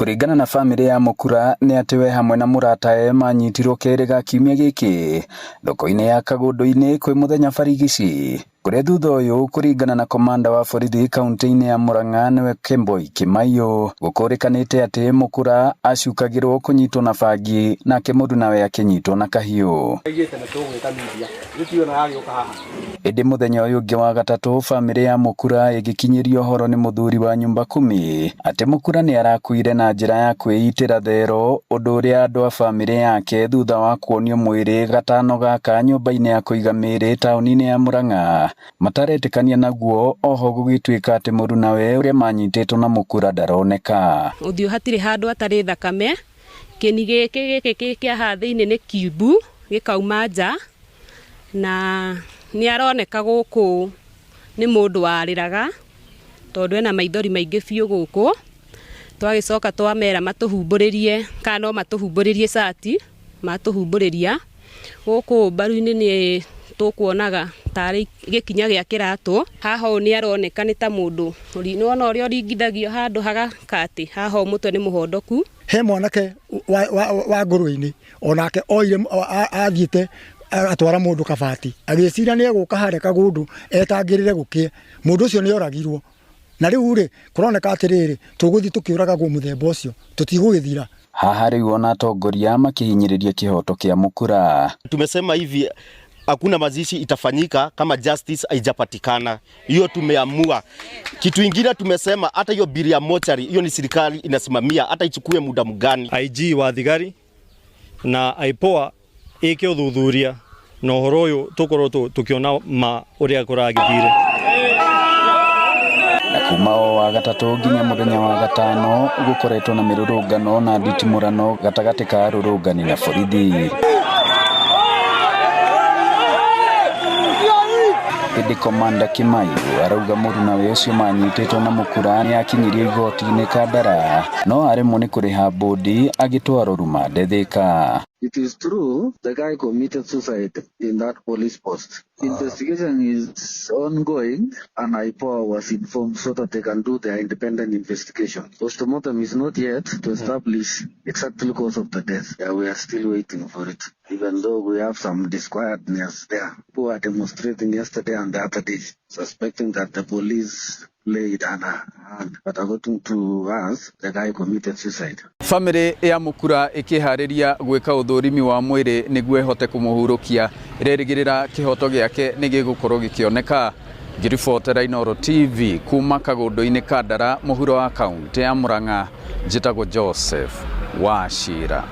Kũringana na bamĩrĩ ya Mũkura nĩ atĩ we hamwe na mũratawe manyitirwo kerĩ ga kiumia gĩkĩ thoko-inĩ ya Kagũndũ-inĩ kwĩ mũthenya barigici kũrĩa thutha ũyũ kũringana na komanda wa borithi kaunti-inĩ ya Murang'a nĩwe Kemboi Kimaiyo gũkũrĩkanĩte atĩ Mũkura acukagĩrwo kũnyitwo na bangi nake mũrunawe akĩnyitwo na kahiũ. Ĩndĩ mũthenya ũyũ ũngĩ wa gatatũ bamĩrĩ ya Mũkura ĩgĩkinyĩrio ũhoro nĩ mũthuri wa nyumba kumi atĩ Mũkura nĩ arakuire na njĩra ya kwĩitĩra thero ũndũ ũrĩa andũ a bamĩrĩ yake thutha wa kuonio mwĩrĩ gatano gaka nyũmba-inĩ ya kũiga mĩĩrĩ taũni-inĩ ya Murang'a mataretĩkania naguo oho gũgĩtuĩka atĩ mũrunawe ũrĩa manyitĩtwo na Mũkura ndaroneka. Ũthiũ hatirĩ handũ hatarĩ thakame, kĩni gĩkĩ gĩkĩ kĩa haha thĩinĩ nĩ kiumbu gĩkauma nja, na nĩ aroneka gũkũ nĩ mũndũ warĩraga tondũ ena maithori maingĩ biũ gũkũ. Twagĩcoka twamera matũhumbũrĩrie kana no matũhumbũrĩrie cati, matũhumbũrĩria. Gũkũ mbaru-inĩ nĩ tũkuonaga tarĩ gĩkinya gĩa kĩratũ. Haha ũũ nĩ aroneka nĩ ta mũndũ, nĩ wona ũrĩa ũringithagio handũ hagaka atĩ, haha ũũ mũtwe nĩ mũhondoku. He mwanake wa ngũrwe-inĩ onake oire athiĩte atwara mũndũ kabati agĩciria nĩ egũka harĩa kagũndũ etangĩrĩre gũkĩe, mũndũ ũcio nĩ oragirwo. Na rĩu rĩ, kũroneka atĩrĩrĩ, tũgũthiĩ tũkĩũragagwo mũthemba ũcio, tũtigũgĩthira. Haha rĩu ona atongoria makĩhinyĩrĩria kĩhoto kĩa Mũkura. Tumesema hivi, hakuna mazishi itafanyika kama justice haijapatikana. Hiyo tumeamua. Kitu ingine tumesema, hata hiyo bili ya mochari hiyo ni serikali inasimamia, hata ichukue muda mgani. IG wa thigari na IPOA ĩke ũthuthuria na ũhoro ũyũ tũkorwo tũkĩona ma ũrĩa kũragĩthire. Na kuma o wa gatatũ nginya mũthenya wa gatano gũkoretwo na mĩrũrũngano na nditimũrano gatagatĩ ka arũrũngani na borithi. Ĩndĩ Komanda Kimaiyo arauga mũrunawe ũcio manyitĩtwo na Mũkura nĩ akinyirio igoti-inĩ Kandara no aremwo nĩ kũrĩha bũndi agĩtwarwo rumande Thika. It is true the guy committed suicide in that police post. Investigation is ongoing and IPOA was informed so that they can do their independent investigation. Postmortem is not yet to establish exactly cause of the death. Yeah, we are still waiting for it, even though we have some disquietness there. Who were demonstrating yesterday and the other day, suspecting that the police played an hand. But according to us, the guy committed suicide. Bamĩrĩ ya Mũkura ĩkĩharĩria gwĩka ũthũrimi wa mwĩrĩ nĩguo ĩhote kũmũhurũkia ĩrerĩgĩrĩra kĩhoto gĩake nĩ gĩgũkorwo gĩkĩoneka. Ngĩribotera Inooro TV kuma Kagũndũ-inĩ Kandara mũhuro wa kaunti ya Murang'a, njĩtagwo Joseph Wachira.